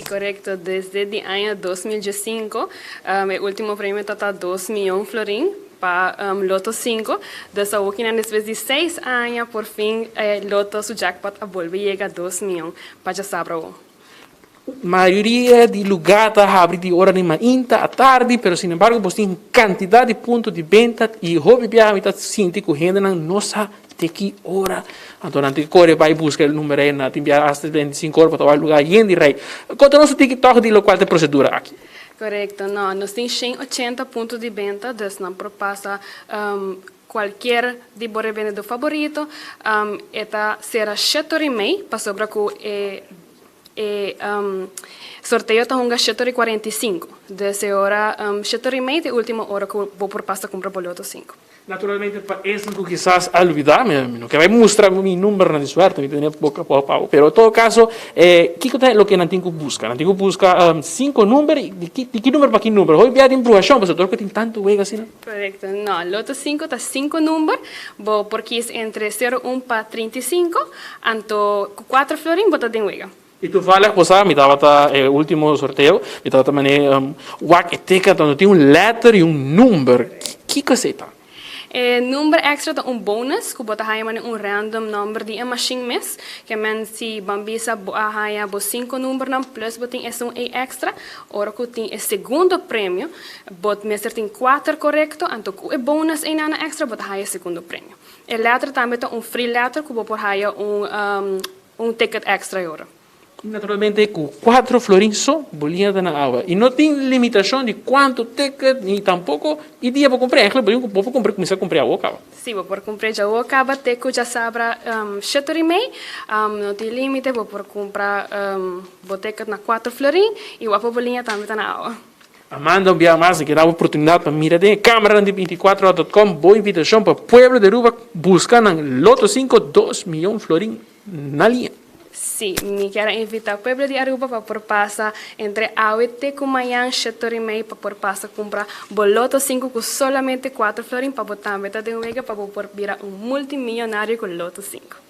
Korekto, desde di aña 2005, e último premio tabata 2 mion florin pa Lotto 5. Dus awor despues di 6 aña, por fin Lotto su jackpot a bolbe yega 2 mion pa djasabra. Mayoria di lugá ta habri di ora di mainta atardi, pero sin embargo bo tin kantidat di punto di benta i hopi biaha mi ta sinti ku hendenan no sa te ki ora. Anto nan tin kore bai buska e number ei, nan tin biaha hasta 25 ora pa ta lugá yen di rei. Konta nos un tiki tòg di lokual ta e prosedura aki. Korekto, no, nos tin 180 punto di benta, dus nan por pasa kualkier di bo rebendedó favorito. E ta sera 7:30, pasobra ku e sorteo ta hunga 7:45. Dus e ora 7:30 ta e último ora ku bo por pasa kumpra bo Lotto 5. Naturalmente, pa esnan ku kisas a lubidá, mi no ke bai mustra mi numbernan di suerte, mi tene boka pau, pero en todo kaso, kiko ta loke nan tin ku buska? Nan tin ku buska sinku number, di ki number pa ki number? Hopi bia tin bruhashon, pasobra tur ku tin tantu wega asina. Korekto. No, Lotto 5 ta sinku number, bo por kies entre 0, 1 pa 35, anto ku 4 florin bo ta den wega. I toevallig, bo sa, mi tabata e último sorteo, mi tabata mane wak e ticket, anto tin un letter i un number. Kiko esei ta? E number extra ta un bonus, ku bo ta haya mane un random number di e machine mes. Ke men si ban bisa bo a haya bo sinku numbernan plus bo tin esun e extra, ora ku tin e segundo premio, bo mester tin kuater korekto, anto ku e bonus einan extra bo ta haya e segundo premio. E letter tambe ta un free letter ku bo por haya un ticket extra ora. Naturalmente, ku 4 florin so, bo liña ta na awa. I no tin limitashon di kuantu ticket, ni tampoko e dia bo kumpra. Eigenlijk, bo por kumpra, kuminsá kumpra awor kaba. Si, bo por kumpra awor kaba, te ku djasabra 7:30. No tin límite, bo por kumpra bo ticket na 4 florin i wapo bo liña tambe ta na awa. Amanda, un biaha mas, ke da oportunidat pa mira den kamera di 24ora.com, bo invitashon pa pueblo di Aruba buska nan Lotto 5, 2 mion florin na liña. Si, mi ke invitá pueblo di Aruba pa por pasa entre awe te ku mañan 7:30 pa por pasa kumpra bo Lotto 5 ku solamente 4 florin pa bo tambe ta den wega pa bo por bira un multimillonario ku Lotto 5.